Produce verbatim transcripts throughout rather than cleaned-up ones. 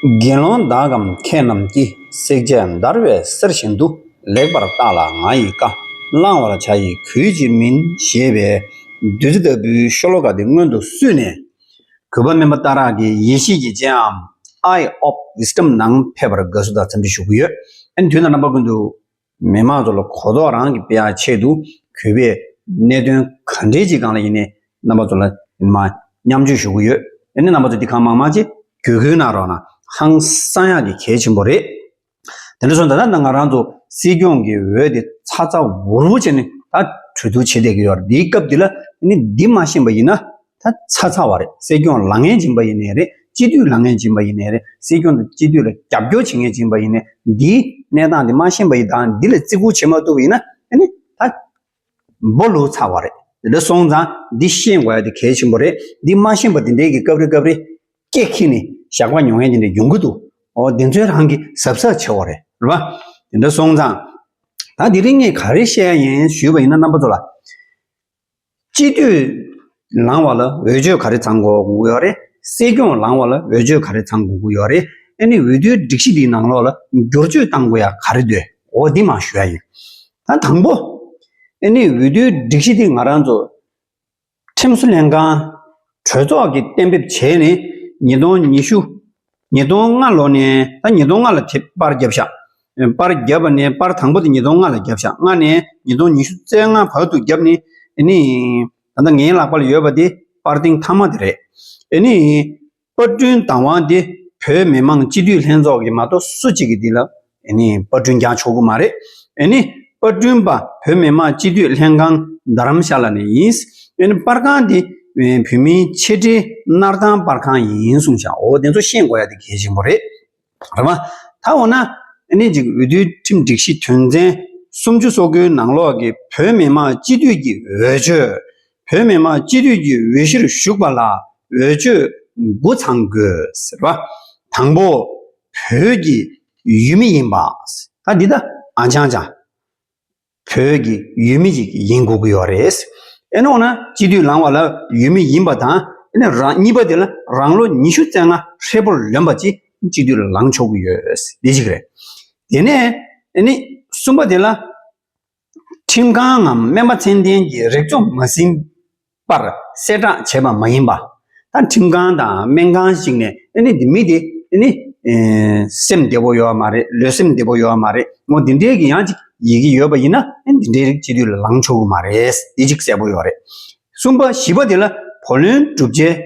དགེ་སློང་དག་གམ་མཁས་རྣམས་ཀྱིས། བསྲེག་བཅད་འདར་བའི་གསེར་བཞིན་དུ། ལེགས་པར་བརྟགས་ལ་ང་ཡི་བཀའ། བླང་བར་བྱ་ཡི་གུས་ཕྱིར་མིན། ཞེས་པའི་བདུད་རྩི་ལྟ་བུའི་ཤོ་ལོ་ཀ་འདི་སྔོན་དུ་བསུས་ནས། གུས་པ་སྨན་པ་སྟག་རག་གི་ཡེ་ཤེས་ཀྱི་སྤྱན་ཨམ། Eye of Wisdom ནང་ཕེབས་པར་དགའ་བསུ་དང་འཚམས་འདྲི་ཞུ་གི་ཡོད། ཨ་ནི་དུས་དང་རྣམ་པ་ཀུན་ཏུ། མི་མང་ཚོ་ལ་གོ་རྟོགས་རང་གིས་སྤེལ་ཡག་ཆེད་དུ་གུས་པས་གནད་དོན་ག་འདྲའི་ཅིག་སྒང་ལ་ཡིན་ནའི་རྣམ་པ་ཚོ་ལ་ཡིན་མ་མཉམ་སྤྱོད་ཞུ་གི་ཡོད། ཨ་ནི་རྣམ་པ་ཚོ་འདི་གང་མང་མང་ཅིག་བརྒྱུད་སྐུལ་གནང་རོགས་གནང་། ཧང་སང་ཡག་གི་གལ་ཆེན་པོ་རེད། དེ་འདྲ་སོང་ཙང་ད་ལྟ་ང་རང་ཚོ་སྲིད་སྐྱོང་གི་འོས་དེ་ཚ་ཚ་འུར་འུར་བྱས་ནས་ད་གྲོས་བསྡུར་བྱེད་བསྡད་ཀྱི་ཡོད་རེད། འདིའི་སྐབས་འདི་ལ་ཨ་ནི་འདི་མ་ཤེས་པ་ཡིན་ན། ད་ཚ་ཚ་བ་རེད། སྲིད་སྐྱོང་ལངས་མཁན་ཡིན་པ་ཡིན་ནའི་རེད། སྤྱི་འཐུས་ལངས་མཁན་ཡིན་པ་ཡིན་ནའི་རེད། སྲིད་སྐྱོང་དང་སྤྱི་འཐུས་ལ་རྒྱབ་སྐྱོར་བྱེད་མཁན་ཡིན་པ་ཡིན་ནའི་འདིའི་གནས་སྟངས་འདི་མ་ཤེས་པ་ཡིན་དང་འདི་ལ་བརྩི་བཀུར་བྱེད་མ་ཐུབ་པ་ཡིན་ན་ཨ་ནི་ད་སྦོ་ལུག་ཚ་བ་རེད། དེ་འདྲ་སོང་ཙང་འདི་ཤེས་དགོས་ཡ་དེ་གལ་ཆེན་པོ་རེད། འདི་མ་ཤེས་པ་དེ་འདྲའི་གི་སྐབས་རེ་སྐབས་རེ་སྐད་འཁྱེར་ནས་ཞག་པ་ཉོ་མཁན་དེ་འདྲ་ཡོང་གི་འདུག་ཨོ་དེ་ཚོའི་རང་གི་གཟབ་གཟབ་བྱེད་དགོས་རེད། རེད་པ། དེ་འདྲ་སོང་ཙང་ད་དེ་རིང་ངས་ག་རེ་བཤད་ཡ་ཡིན་ཞུས་པ་ཡིན་ན་རྣམ་པ་ཚོ་ལ། སྤྱི་འཐུས་ལངས་པ་ལ་འོས་ཆོས་ག་རེ་ཚང་དགོས་ཀྱི་ཡོད་རེད། སྲིད་སྐྱོང་ལངས་པ་ལ་འོས་ཆོས་ག་རེ་ཚང་དགོས་ཀྱི་ཡོད་རེད། ཨ་ནི་འོས་བསྡུའི་སྒྲིག་གཞི་འདིའི་ནང་ལོགས་ལ་བསྒྱུར་བཅོས་གཏང་དགོས་ཡ་ག་རེ་འདུག་ཨོ་འདི་མར་ཞུ་ཡ་ཡིན། ད་དང་པོ། ཨ་ནི་འོས་བསྡུའི་སྒྲིག་གཞི་འདི་ང་རང་ཚོ་ཁྲིམས་བཟོ་ལྷན་ཁང་གྲོས་ཚོགས་ཀྱིས་གཏན་འབེབས་བྱས་ནས་ཉིས་སྟོང་ཉི་ཤུ། ཉིས་སྟོང་ལྔ་ལོ་ནས་ད་ཉིས་སྟོང་ལྔ་ལ་དེ་པར་བརྒྱབ་ཤག་པར་བརྒྱབ་པ་ནས་པར་དང་པོ་དེ་ཉིས་སྟོང་ལྔ་ལ་བརྒྱབ་ཤག་ལྔ་ནས་ཉིས་སྟོང་ཉི་ཤུ་རྩ་ལྔ་བར་དུ་བརྒྱབ་ནས་ཨ་ནི་ད་ལྟ་ངའི་ལག་པ་ལ་ཡོད་པ་དེ་པར་ཐེངས་མཐའ་མ་དེ་རེད། ཨ་ནི་པར་སྐྲུན་བདག་དབང་དེ་བོད་མི་མང་སྤྱི་འཐུས་ལྷན་ཚོགས་ཀྱི་མ་གཏོགས་སུ་གཅིག་གིས་འདི་ལ་ཨ་ནི་པར་སྐྲུན་རྒྱག་ཆོག་གི་མ་རེད། ཨ་ནི་པར་སྐྲུན་པ་བོད་མི་མང་སྤྱི་འཐུས་ལྷན་ཁང་རྡ་རམ་ཤ་ལ་ནས་ཡིན། ཨ་ནི་པར་ཁང་དེ་བོད་མིའི་ཆེ་གྲས་སྣར་ཐང་པར་ཁང་ཡིན་གསུངས་ཤག་འོ་དེ་ཚོ་ཤེས་དགོས་ཡ་དེ་གལ་ཆེན་པོ་རེད། རེད་པ། ད་འོ་ན་ཨ་ནི་ཅིག་འོས་བསྡུའི་ཁྲིམས་སྒྲིག་གཞི་དོན་ཚན་སུམ་ཅུ་སོ་དགུའི་ནང་ལོགས་ཀྱི་བོད་མི་མང་སྤྱི་འཐུས་ཀྱི་འོས་ཆོས། བོད་མི་མང་སྤྱི་འཐུས་ཀྱི་འོས་གཞིར་ཞུགས་པ་ལ་འོས་ཆོས་དགུ་ཚང་དགོས་ཟེར་བ། དང་པོ། བོད་ཀྱི་ཡུལ་མི་ཡིན་པ། ད་འདི་ད་ཨ་ཅང་ཅང་། བོད་ཀྱི་ཡུལ་མི་ཞིག་ཡིན་དགོས་ཀྱི་ཡོད་རེད། ཨེ་ནོ་ན་སྤྱི་འཐུས་ལངས་པ་ལ་ཡུལ་མི་ཡིན་པ་དང་ཨེ་ནི་རང་གཉིས་པ་དེ་ལ་རང་ལོ་ཉི་ཤུ་རྩ་ལྔ་ཧྲིལ་པོར་ལོན་པ་ཅིག་སྤྱི་འཐུས་ལ་ལངས་ཆོག་གི་ཡོད། འདི་ཅིག་རེད། དེ་ནས་ཨེ་ནི་གསུམ་པ་དེ་ལ། ཁྲིམས་ཁང་ངམ་སྨན་པ་ཚད་ལྡན་གྱི་རིག་ཚོགས་མ་ཟིན་པར་གསལ་བསྒྲགས་བྱས་པ་མ་ཡིན་པ། ད་ཁྲིམས་ཁང་དང་སྨན་ཁང་ཞིག་ནས་ཨ་ནི་འདི་མི་དེ་ཨ་ནི་ཨེ་སེམས་བདེ་པོ་ཡོད་མ་རེད། ལུས་སེམས་བདེ་པོ་ཡོད་མ་རེད། ངོ་འདི་འདྲའི་གི་ཡང་ཅིག་ཡི་གེ་ཡོད་པ་ཡིན་ན་ཨ་ནི་འདི་འདྲའི་རིགས་སྤྱི་འཐུས་ལ་ལངས་ཆོག་གི་མ་རེད། འདི་ཅིག་གསལ་པོ་ཡོད་རེད། གསུམ་པ་བཞི་པ་དེ་ལ་བུ་ལོན་སྒྲུབ་བྱེད་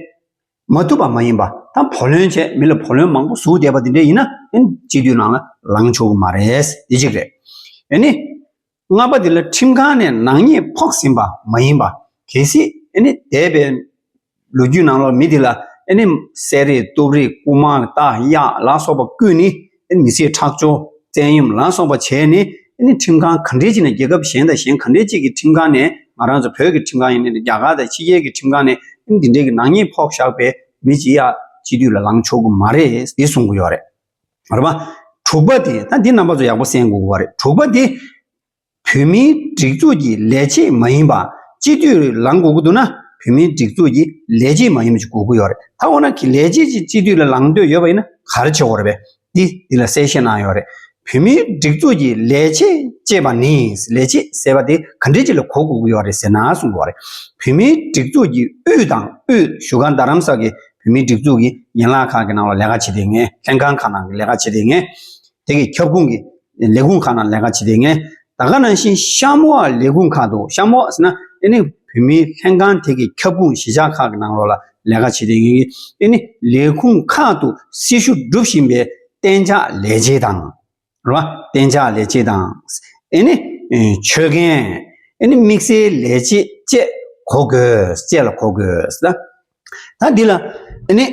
མ་ཐུབ་པ་མ་ཡིན་པ། ད་བུ་ལོན་བྱས་མི་ལ་བུ་ལོན་མང་པོ་ཟུག་བསྡད་པ་འདི་འདྲ་ཡིན་ན་ཨ་ནི་སྤྱི་འཐུས་ནང་ལ་ལངས་ཆོག་གི་མ་རེད། འདི་ཅིག་རེད། ཨ་ནི། ལྔ་པ་དེ་ལ་ཁྲིམས་ཁང་ནས་ནག་ཉེས་ཕོག་ཟིན་པ་མ་ཡིན་པ། གལ་སྲིད་ཨ་ནི་འདས་པའི་ལོ་རྒྱུས་ནང་ལོགས་མི་དེ་ལ་ཨ་ནི་བསད་རེས་གཏུབ་རེས་རྐུ་མ་རྟ་གཡག་ལ་སོགས་པ་བརྐུས་ནས་ཨ་ནི་མི་ཚེ་ཁྲག་སྦྱོར་བཙན་གཡེམ་ལ་སོགས་པ་བྱས་ནས་ཨ་ནི་ཁྲིམས་ཁང་ག་འདྲས་ཅིག་ནས་རྒྱལ་ཁབ་གཞན་དང་གཞན་ག་འདྲས་ཅིག་གི་ཁྲིམས་ཁང་ནས་ང་རང་ཚོ་བོད་ཀྱི་ཁྲིམས་ཁང་ཡིན་ནའི་རྒྱ་གར་དང་ཕྱི་རྒྱལ་གྱི་ཁྲིམས་ཁང་ནས་ཨ་ནི་འདི་འདྲས་ཀྱི་ནག་ཉེས་ཕོག་བཞག་པའི་མི་ཅིག་ཡ་སྤྱི་འཐུས་ལ་ལངས་ཆོག་གི་མ་རེད་འདི་གསུང་གི་ཡོད་རེད། རེད་པ། དྲུག་པ་དེ་ད་འདི་རྣམ་པ་ཚོ་ཡག་པོ་གསན་དགོས་ཀྱི་ཡོད་རེད། དྲུག་པ་དེ། བོད་མིའི་སྒྲིག་འཛུགས་ཀྱི་ལས་བྱེད་མ་ཡིན་པ་སྤྱི་འཐུས་ལངས་དགོས་ཀྱི་འདུག་ན་བོད་མིའི་སྒྲིག་འཛུགས་ཀྱི་ལས་བྱེད་མ་ཡིན་པ་ཞིག་དགོས་ཀྱི་ཡོད་རེད། ད་འོ་ན་གི་ལས་བྱེད་ཅིག་སྤྱི་འཐུས་ལ་ལངས་འདོད་ཡོད་པ་ཡིན་ན་ག་རེ་བྱེད་དགོས་རེད་པས། འདི་འདི་ལ་གསལ་བཤད་གནང་ཡོད་རེད། བོད་མིའི་སྒྲིག་འཛུགས་ཀྱི་ལས་བྱེད་ཅེས་པ་ནི་ལས་བྱེད་ཟེར་བ་དེ་ག་འདྲས་ཅིག་ལ་གོ་དགོས་ཀྱི་ཡོད་རེད་ཟེར་ན་གསུངས་ཡོད་རེད། བོད་མིའི་སྒྲིག་འཛུགས་ཀྱི་དབུས་དང་དབུས་བཞུགས་སྒར་རྡ་རམ་ས་གི་བོད་མིའི་སྒྲིག་འཛུགས་ཀྱི་ཡན་ལག་ཁག་གི་ནང་ལ་ལས་ཀ་བྱེད་བསྡད་མཁན། ལྷན་ཁང་ཁག་ནང་གི་ལས་ཀ་བྱེད་བསྡད་མཁན། དེ་གི་ཁྱབ་ཁོངས་ཀྱི་ལས་ཁུངས་ཁག་ནང་ལས་ཀ་བྱེད་བསྡད་མཁན། ད་ག་ནང་བཞིན་གཤམ་འོག་ལས་ཁུངས་ཁག་ཏུ་གཤམ་འོག་ཟེར་ན་ཨ་ནི་བོད་མིའི་ལྷན་ཁང་དེ་གི་ཁྱབ་ཁོངས་གཞིས་ཆགས་ཁག་གི་ནང་ལོགས་ལ་ལས་ཀ་བྱེད་བསྡད་མཁན་གྱི་ཨ་ནི་ལས་ཁུངས་ཁག་ཏུ་སྲི་ཞུ་སྒྲུབ་བཞིན་པའི་གཏན་འཇགས་ལས་བྱེད་དང་། རེད་བ། གཏན་འཇགས་ལས་བྱེད་དང་། ཨེ་ནི་ཆོད་མཁན། ཨེ་ནི་དམིགས་བསལ་ལས་བྱེད་བཅས་གོ་དགོས། བཅས་ལ་གོ་དགོས་ཟེར། ད་འདི་ལ་ཨེ་ནི་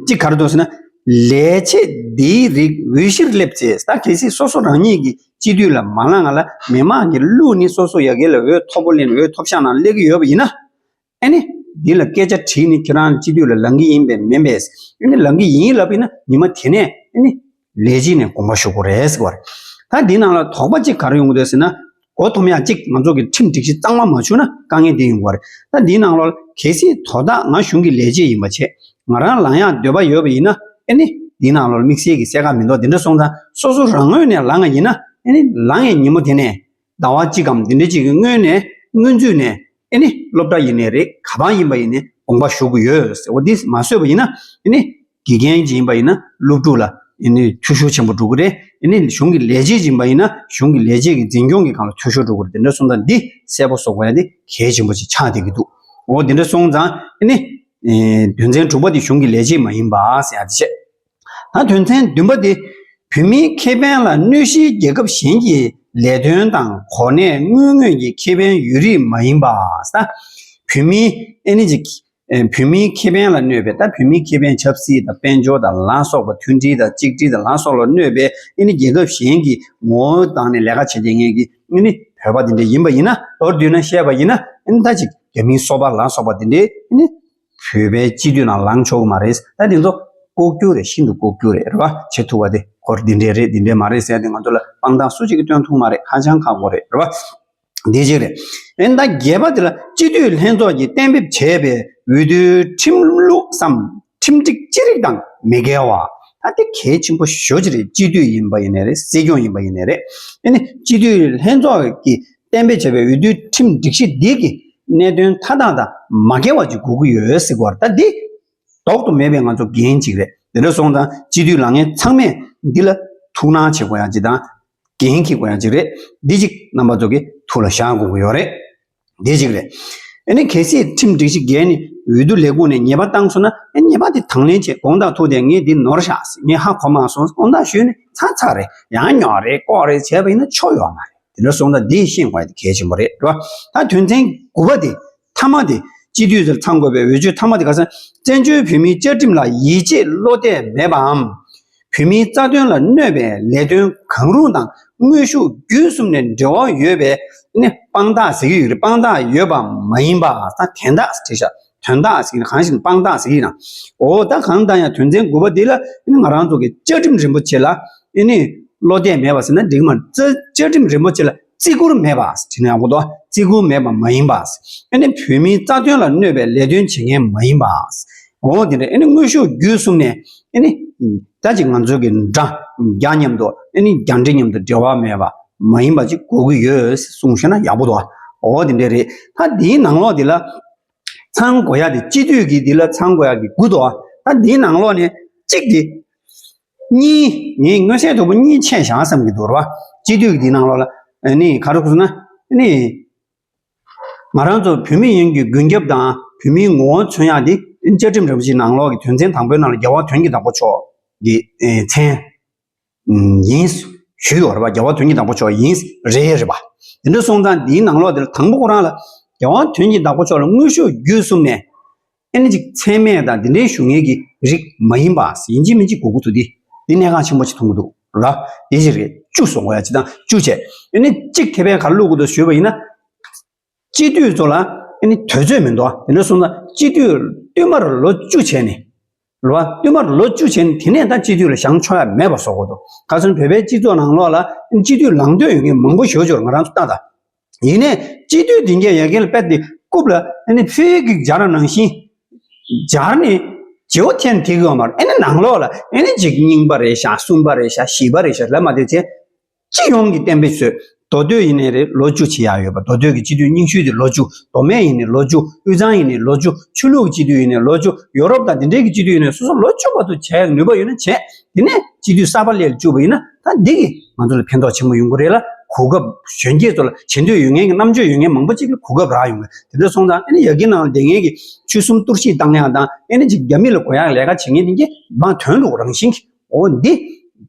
གཅིག་ག་རེ་འདུག་ཟེར་ན། ལས་བྱེད་འདིའི་རིགས་འོས་གཞིར་སླེབས་ཚེ། ད་གལ་སྲིད་སོ་སོ་རང་ཉིད་ཀྱི་སྤྱི་འཐུས་ལ་མ་ལངས་སྔ་ལ་མི་མང་གིས་བླུགས་ནས་སོ་སོ་ཡ་གི་ལ་འོས་མཐོ་པོ་ལེན། འོས་མཐོ་ཤོས་ནང་སླེབས་ཀྱི་ཡོད་པ་ཡིན་ན། ཨ་ནི་འདི་ལ་སྐད་ཆ་དྲིས་ནས་ཁྱེད་རང་སྤྱི་འཐུས་ལ་ལངས་ཀྱི་ཡིན་པས་མིན་པས། ཨ་ནི་ལངས་ཀྱི་ཡིན་ལབ་ཡིན་ན་ཉི་མ་དེ་ནས་ཨ་ནི་ལས་བྱེད་ནས་དགོངས་པ་ཞུ་དགོས་རེད་ཟེར་བ་རེད། ད་འདི་ནང་ལ་དོགས་པ་གཅིག་ག་རེ་ཡོང་གི་འདུག་ཟེར་ན། མགོ་འཐོམ་ཡག་གཅིག་ང་ཚོ་གི་ཁྲིམས་སྒྲིག་གཞི་གཙང་མ་མ་བྱུང་ན་དཀའ་ངལ་འདི་ཡོང་གི་རེད། ད་འདིའི་ནང་ལ་གལ་སྲིད་དོ་བདག་ང་གཞུང་གི་ལས་བྱེད་ཡིན་པ་བྱས། ང་རང་ལངས་ཡག་འདོད་པ་ཡོད་པ་ཡིན་ན་ཨ་ནི་ འདིའི་ནང་ལོགས་ལ་དམིགས་བསལ་གྱི་གསལ་ཁ་མི་འདུག་དེ་འདྲ་སོང་ཙང་སོ་སོ་རང་ངོས་ནས་ལངས་ཡིན་ན་ཨ་ནི་ལངས་ཡས་ཉིན་མོ་དེ་ནས་ཟླ་བ་གཅིག་གམ་དེ་འདྲ་གཅིག་གི་སྔོན་ནས་སྔོན་ཚུད་ནས་ཨ་ནི་སློབ་གྲྭ་ཡིན་ནའི་རེད། ག་པར་ཡིན་པ་ཡིན་ནའི་དགོངས་པ་ཞུ་གི་ཡོད་ཟེར། འོ་འདི་མ་བཟོས་པ་ཡིན་ན་ཨ་ནི་དགེ་རྒན་ཅིག་ཡིན་པ་ཡིན་ན་སློབ་ཕྲུག་ལ་ཨ་ནི་འཐུས་ཤོར་ཆེན་པོ་འགྲོ་གི་རེད། ཨ་ནི་གཞུང་གི་ལས་བྱེད་ཅིག་ཡིན་པ་ཡིན་ན་གཞུང་གི་ལས་བྱེད་ཀྱི་འཛིན་སྐྱོང་གི་སྒང་ལ་འཐུས་ཤོར་འགྲོ་གི་རེད། དེ་འདྲ་སོང་ཙང་འདི་གསལ་པོ་བཟོ་དགོས་ཡ་འདི་གལ་ཆེན་པོ་ཅིག་ཆགས་བསྡད་ཀྱི་འདུག་འོ་དེ་འདྲ་སོང་ཙང་ཨ་ནི་ཨེ་དོན་ཚན་དྲུག་པ་འདི་གཞུང་གི་ལས་བྱེད་མ་ཡིན་པ་ཟེར་ཡ་དེ་བྱས། ད་དོན་ཚན་བདུན་པ་འདི་བོད་མིའི་ཁེ་ཕན་ལ་གནོད་གཞིའི་རྒྱལ་ཁབ་གཞན་གྱི་ལས་དོན་དང་གོ་གནས་དངུལ་དངོས་ཀྱི་ཁེ་ཕན་ཡོད་རིགས་མ་ཡིན་པ། ད་བོད་མིའི་ཨེ་ནི་ཅིག་ཨེ་བོད་མིའི་ཁེ་ཕན་ལ་གནོད་པའི། ད་བོད་མིའི་ཁེ་ཕན་ཆབ་སྲིད་དང་དཔལ་འབྱོར་དང་ལ་སོགས་པ། མཐུན་སྒྲིལ་དང་གཅིག་སྒྲིལ་དང་ལ་སོགས་ལ་གནོད་པའི་ཨེ་ནི་རྒྱལ་ཁབ་གཞན་གྱི་ངོ་བོ་བཏང་ནས་ལས་ཀ་བྱེད་མཁན་གྱི་ཨེ་ནི་བོད་པ་དེ་འདྲ་ཡིན་པ་ཡིན་ན། མདོར་བསྡུས་ན་བཤད་པ་ཡིན་ན་ཨེ་ནི་ད་ཅིག་རྒྱ་མིའི་སོ་པ་ལ་སོགས་པ་དེ་འདྲའི་ཨེ་ནི་བོད་པའི་སྤྱི་འཐུས་ནང་ལངས་ཆོག་གི་མ་རེད། ད་དེ་ཚོ་ལྐོག་གྱུར་རེད། ཤིན་ཏུ་ལྐོག་གྱུར་རེད། རེད་བ། བྱེད་ཐུབ་པ་དེ་ཁོར་འདི་འདྲས་རེད་འདི་འདྲས་མ་རེད་ཟེར་ཏེ་ང་ཚོ་ལ་དཔང་རྟགས་སུ་གཅིག་གིས་སྟོན་ཐུབ་མ་རེད། ཧ་ཅང་ཁག་པོ་རེད། རེད་བ། འདི་གཅིག་རེད། ཨེ་ད་བརྒྱད་པ་དེ་ལ་སྤྱི་འཐུས་ལྷན་ཚོགས་ཀྱིས་གཏན་འབེབས་བྱས་པའི་འོས་བསྡུའི་ཁྲིམས་ལུགས་སམ་ཁྲིམས་སྒྲིག་ཅི་རིགས་དང་མི་འགལ་བ། ད་དེ་གལ་ཆེན་པོ་ཞེ་པོ་ཅིག་རེད། སྤྱི་འཐུས་ཡིན་པ་ཡིན་ནའི་རེད། སྲིད་སྐྱོང་ཡིན་པ་ཡིན་ནའི་རེད། ཨེ་ནི་སྤྱི་འཐུས་ལྷན་ཚོགས་ཀྱིས་གཏན་འབེབས་བྱས་པའི་འོས་བསྡུའི་ཁྲིམས་སྒྲིག་གཞི་འདི་གི་གནད་དོན་མཐའ་དག་དང་མ་འགལ་བ་ཅིག་དགོས་ཀྱི་ཡོད་ཟེར་གྱི་ཡོད་རེད། ད་འདི་ལྡོག་ཏུ་མེད་པའི་ང་ཚོ་འགན་ཅིག་རེད། དེ་འདྲ་སོང་ཙང་སྤྱི་འཐུས་ལངས་མཁན་ཚང་མས་འདི་ལ་ཐུགས་སྣང་བྱེད་དགོས་ཡ་ཅིག་དང་འགན་འཁྱེར་དགོས་ཡ་ཅིག་རེད། འདི་ཅིག་རྣམ་པ་ཚོ་གི་ཐུགས་ལ་བཞག་དགོས་ཀྱི་ཡོད་རེད། འདི་ཅིག་རེད། ཨེ་ནི་གལ་སྲིད་ཁྲིམས་སྒྲིག་གཞི་འགལ་ནས་འོས་བསྡུ་ལས་ཁུངས་ནས་ཉེས་པ་བཏང་སོང་ན། ཨེ་ཉེས་པ་དེ་དང་ལེན་བྱེད། དགོངས་དག་ཐུགས་ཏེ་ངས་འདི་ནོར་བཞག་ཟེར། ངས་ཧ་གོ་མ་སོང་། དགོངས་དག་ཞུས་ནས་ཚར་ཚར་རེད། ཡང་ཉོག་རེད་ལྐོག་རེད་བྱས་པ་ཡིན་ན་ཆོ་ཡོད་མ་རེད། དེ་འདྲ་སོང་ཙང་འདི་ཤེས་དགོས་ཡ་དེ་གལ་ཆེན་པོ་རེད། རེད་བ། ད་དོན་ཚན་དགུ་པ་དེ་མཐའ་མ་དེ། སྤྱི་འཐུས་ཚོར་ཚང་དགོས་པའི་འོས་ཆོས་མཐའ་མ་དེ་ག་ཟེར། བཙན་བྱོལ་བོད་མིའི་བཅའ་ཁྲིམས་ལ་ཡིད་ཆེས་བློ་གཏད་མེད་པའམ། བོད་མིའི་རྩ་དོན་ལ་གནོད་པའི་ལས་དོན་གང་རུང་དང་དངོས་ཤུགས་བརྒྱུད་གསུམ་ནས་འབྲེལ་བ་ཡོད་པའི་ནི་དཔང་རྟགས་ཟེར་གྱི་ཡོད་རེད། དཔང་རྟགས་ཡོད་པ་མ་ཡིན་པ། ད་དན་རྟགས་ཟེར་བྲིས་ཤག་དོན་དག་ཟེར་གྱི་ན། གང་ཞིག་དཔང་རྟགས་ཟེར་གྱི་ན། འོ་ད་གང་ལྟར་ཡང་དོན་ཚན་དགུ་པ་འདི་ལ་ནི་ང་རང་ཚོ་གི་བཅའ་ཁྲིམས་རིན་པོ་ཆེ་ལ་ཨེ་ནི་བློ་གཏད་མེད་པ་ཟེར་ན་འགྲིག་མ་རེད། བཅའ་ཁྲིམས་རིན་པོ་ཆེ་ལ་བརྩི་བཀུར་མེད་པ་ཟེར་ན་ཡག་པོ་འདུག་བརྩི་བཀུར་མེད་པ་མ་ཡིན་པ། ཨེ་ནི་བོད་མིའི་རྩ་དོན་ལ་གནོད་པའི་ལས་དོན་བྱེད་མཁན་མ་ཡིན་པ། འོ་དེ་འདྲ། ཨེ་ནི་དངོས་ཤུགས་བརྒྱུད་གསུམ་ནས་ཨེ་ནི་ད་ཅིག་ང་ཚོའི་གི་དགྲ་རྒྱ་མཉམ་དུ། ཨེ་ནི་རྒྱ་འདྲེ་མཉམ་དུ་འབྲེལ་བ་མེད་པ་མ་ཡིན་པ་ཅིག་དགོས་ཀྱི་ཡོད་གསུངས་ཤེ་ན་ཡག་པོ་འདུག་འོ་དེ་འདྲ་རེད། ད་འདིའི་ནང་ལོགས་འདི་ལ་ཚང་དགོས་ཡ་དེ། སྤྱི་འཐུས་ཀྱི་འདི་ལ་ཚང་དགོས་ཡ་གི་དགུ་འདུག་ད་འདིའི་ནང་ལོགས་ནས་གཅིག་དེ། གཉིས། ངས་མངོན་གསལ་དོད་པོ་གཉིས་ཆད་བཞག་བསམ་གྱི་འདུག་ར་བ། སྤྱི་འཐུས་ཀྱི་འདི་ནང་ལོགས་ལ་ནི་ག་རེ་གོ་སོང་ན་ནི། ང་རང་ཚོ་བོད་མི་ཡིན་གྱི་མགོན་སྐྱབས་དང་བོད་མིའི་ངོ་བོ་མཚོན་ཡག་འདི་བཅའ་ཁྲིམས་རིན་པོ་ཆེའི་ནང་ལོགས་ཀྱི་དོན་ཚན་དང་པོའི་ནང་ལ་རྒྱལ་བ་དོན་གྱི་བདག་པོ་མཆོག་གི་མཚན་ཡིན་ཞུས་ཡོད་རེད་པ། རྒྱལ་བ་དོན་གྱི་བདག་པོ་མཆོག་ཡིན་རེད་རེད་པ། དེ་འདྲ་སོང་ཙང་འདིའི་ནང་ལོགས་དེ་ལ་དང་པོ་ཁོ་རང་ལ་རྒྱལ་བ་དོན་གྱི་བདག་པོ་མཆོག་ལ་དངོས་ཤུགས་བརྒྱུད་གསུམ་ནས་ཨེ་ནི་ཅིག་མཚན་སྨད་དང་འདི་འདྲའི་ཞུ་མཁན་གྱི་རིགས་མ་ཡིན་པ། ཡིན་གཅིག་མིན་གཅིག་དགོས་ཀྱི་འདུག་འདི་འདི་གནད་འགག་ཆེན་པོ་ཅིག་མཐོང་གི་འདུག་ར། དེ་ཅིག་རེད། བཅུ་སོང་བ་ཡ་ཅིག་དང་བཅུ་བྱས། ཨེ་ནི་གཅིག་ཁེ་ཕན་ག་རེ་བླུག་དགོས་འདུག་ཞུས་པ་ཡིན་ན། སྤྱི་འཐུས་ཚོ་ལ་ཨ་ནི་དུས་ཚོད་མི་འདུག་དེ་འདྲ་སོང་ཙང་སྤྱི་འཐུས་བསྟུད་མར་ལོ་བཅུ་བྱས་ནས། ལོ་བསྟུད་མར་ལོ་བཅུ་བྱས་ནས་དེ་ནས་ད་སྤྱི་འཐུས་ལ་བཞེངས་ཆོག་ཡ་མེད་པ་བཟོ་དགོས་འདུག་ག་ཚོད་བོད་པའི་སྤྱི་ཚོགས་ནང་ལོགས་ལ་སྤྱི་འཐུས་ལངས་འདོད་ཡོད་མཁན་མང་པོ་ཞེ་པོ་ཅིག་ཡོད་རེད། ང་རང་ཚོ་ལྟ་ད། ཡིན་ནའི་སྤྱི་འཐུས་དེ་འགས་ཡ་གི་ལ་དཔེ་དེ་རྐུབ་ལ་ཨ་ནི་ཕུད་ཀྱི་སྦྱར་ནང་བཞིན་སྦྱར་ནས་བརྗེ་པོ་འཐེན་ཐེག་གི་ཡོད་མ་རེད། ཨ་ནི་ནང་ལོགས་ལ་ཨ་ནི་གཅིག་རྙིང་པ་རེད་ཤག་གསུམ་པ་རེད་ཤག་བཞི་པ་རེད་ཤག་ལབ་མ་བསྡད་བྱས། སྤྱི་ཡོངས་ཀྱི་གཏན་འབེབས་བཟོས། མདོ་སྟོད་ཡིན་ནའི་རེད། ལོ་བཅུ་བྱེད་ཡག་ཡོད་པ། མདོ་སྟོད་ཀྱི་སྤྱི་འཐུས་རྙིང་ཤོས་དེ་ལོ་བཅུ། མདོ་སྨད་ཡིན་ནའི་ལོ་བཅུ། དབུས་གཙང་ཡིན་ནའི་ལོ་བཅུ། ཆོས་ལུགས་ཀྱི་སྤྱི་འཐུས་ཡིན་ནའི་ལོ་བཅུ། ཡོ་རོབ་དང་དེ་འདྲའི་གི་སྤྱི་འཐུས་ཡིན་ནའི་སོ་སོ་ལོ་བཅུ་བར་དུ་བྱེད་ཡག་ནུས་པ་ཡོད་ན་བྱས། དེ་ནས་སྤྱི་འཐུས་གསར་པ་སླེབས་བཅུག་པ་ཡིན་ན་ད་འདི་གིས་ང་ཚོ་ལ་ཕན་ཐོགས་ཆེན་པོ་ཡོང་གི་རེད་ལ། གོ་སྐབས་གཞོན་སྐྱེས་ཚོ་ལ་བྱེད་འདོད་ཡོད་མཁན་གྱི་རྣམ་དཔྱོད་ཡོད་མཁན་མང་པོ་ཅིག་ལ་གོ་སྐབས་རག་ཡོང་གི། དེ་འདྲ་སོང་ཙང་ཨ་ནི་ཡ་གི་ནང་ལ་བསྡད་མཁན་གྱི་ཆོལ་གསུམ་གཏོར་བཤིག་བཏང་ཡག་དང་ཨ་ནི་ཅིག་རྒྱ་མི་ལ་གོ་ཡག་ལས་ཀ་བྱེད་མཁན་དེ་གྱད་མར་ཐོན་འགྲོ་རང་བཞིན་གྱི། འོ་འདི་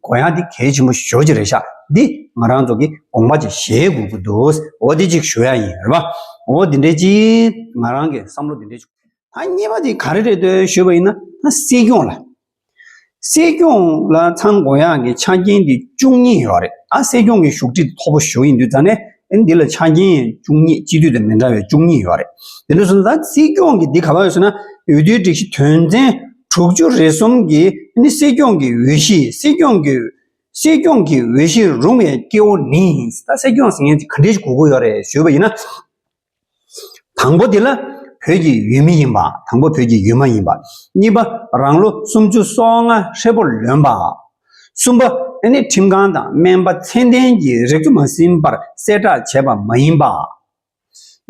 དགོས་ཡག་འདི་གལ་ཆེན་པོ་ཞེ་པོ་ཅིག་རེད་ཤག་འདི་ང་རང་ཚོ་གིས་དགོངས་པ་ཅིག་བཞེས་དགོས་ཀྱི་འདུག་འོ་འདི་ཅིག་ཞུ་ཡག་ཡིན་རེད་པ། འོ་འདི་འདྲ་ཅིག་ང་རང་གི་བསམ་བློ་འདི་འདྲ་ཅིག་ད་གཉིས་པ་དེ་ག་རེ་རེད་འདུག་ཞུས་པ་ཡིན་ན། ད་སྲིད་སྐྱོང་ལ། སྲིད་སྐྱོང་ལ་ཚང་དགོས་ཡག་གི་ཆ་རྐྱེན་དེ་བཅུ་གཉིས་ཡོད་རེད། ད་སྲིད་སྐྱོང་གི་བཞུགས་ཁྲི་མཐོ་པོ་ཞེ་པོ་ཡིན་དུས་ཙང་ནས་ཨ་ནི་འདི་ལ་ཆ་རྐྱེན་བཅུ་གཉིས། སྤྱི་འཐུས་དང་མི་འདྲ་བའི་བཅུ་གཉིས་ཡོད་རེད། དེ་འདྲ་སོང་ཙང་སྲིད་སྐྱོང་གི་འདི་ག་པར་ཡོད་ཟེར་ན། འོས་བསྡུའི་སྒྲིག་གཞི་དོན་ཚན་དྲུག་ཅུ་རེ་གསུམ་གྱི་ནི་སྲིད་སྐྱོང་གི་འོས་གཞི། སྲིད་སྐྱོང་གི་སྲིད་སྐྱོང་གི་འོས་གཞིར་རུང་བའི་སྐྱེ་བོ་ནི། ད་སྲིད་སྐྱོང་ཟེར་མཁན་དེ་ག་འདྲས་ཞིག་དགོས་ཀྱི་ཡོད་རེད་ཞུས་པ་ཡིན་ན། དང་པོ་དེ་ལ་ བོད་ཀྱི་ཡུལ་མི་ཡིན་པ། དང་པོ་བོད་ཀྱི་ཡུལ་མ་ཡིན་པ། གཉིས་པ་རང་ལོ་སུམ་ཅུ་སོ་ལྔ་ཧྲིལ་པོར་ལོན་པ། གསུམ་པ་ཨ་ནི་ཁྲིམས་ཁང་དང་སྨན་པ་ཚད་ལྡན་གྱི་རིགས་སུ་མ་ཟིན་པར་གསལ་བསྒྲགས་བྱས་པ་མ་ཡིན་པ།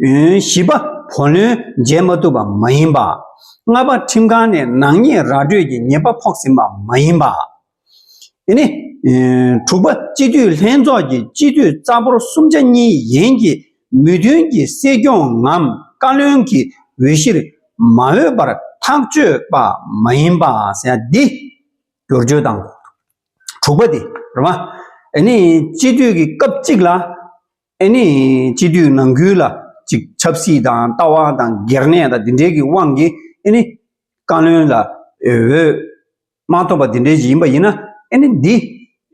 བཞི་པ་བུ་ལོན་འཇལ་མ་ཐུབ་པ་མ་ཡིན་པ། ལྔ་པ་ཁྲིམས་ཁང་ནས་ནག་ཉེས་ར་སྤྲོད་ཀྱི་ཉེས་པ་ཕོག་ཟིན་པ་མ་ཡིན་པ། ཨ་ནི། ཨེ། དྲུག་པ་སྤྱི་འཐུས་ལྷན་ཚོགས་ཀྱི་སྤྱི་འཐུས་རྩ་འབོར་གསུམ་ཆ་གཉིས་ཡན་གྱི་མོས་མཐུན་གྱི་སྲིད་སྐྱོང་ངམ་བཀའ་བློན་གྱི་འོས་གཞིར་མ་འོས་པར་ཐག་གཅོད་པ་མ་ཡིན་པ་ཟེར་ཡ་འདི་བསྒྱུར་བཅོས་དང་། དྲུག་པ་འདི་རེད་བ། ཨ་ནི་སྤྱི་འཐུས་ཀྱི་སྐབས་གཅིག་ལ། ཨ་ནི་སྤྱི་འཐུས་ནང་ཁུལ་ལ་ཅིག་ཆབ་སྲིད་དང་ལྟ་བ་དང་སྒེར་ནད་དང་འདི་འདྲའི་གི་དབང་གིས་ཨ་ནི་བཀའ་བློན་ལ་འོས་མ་ཐོབ་པ་འདི་འདྲའི་ཞིག་ཡིན་པ་ཡིན་ན། ཨ་ནི་འདི་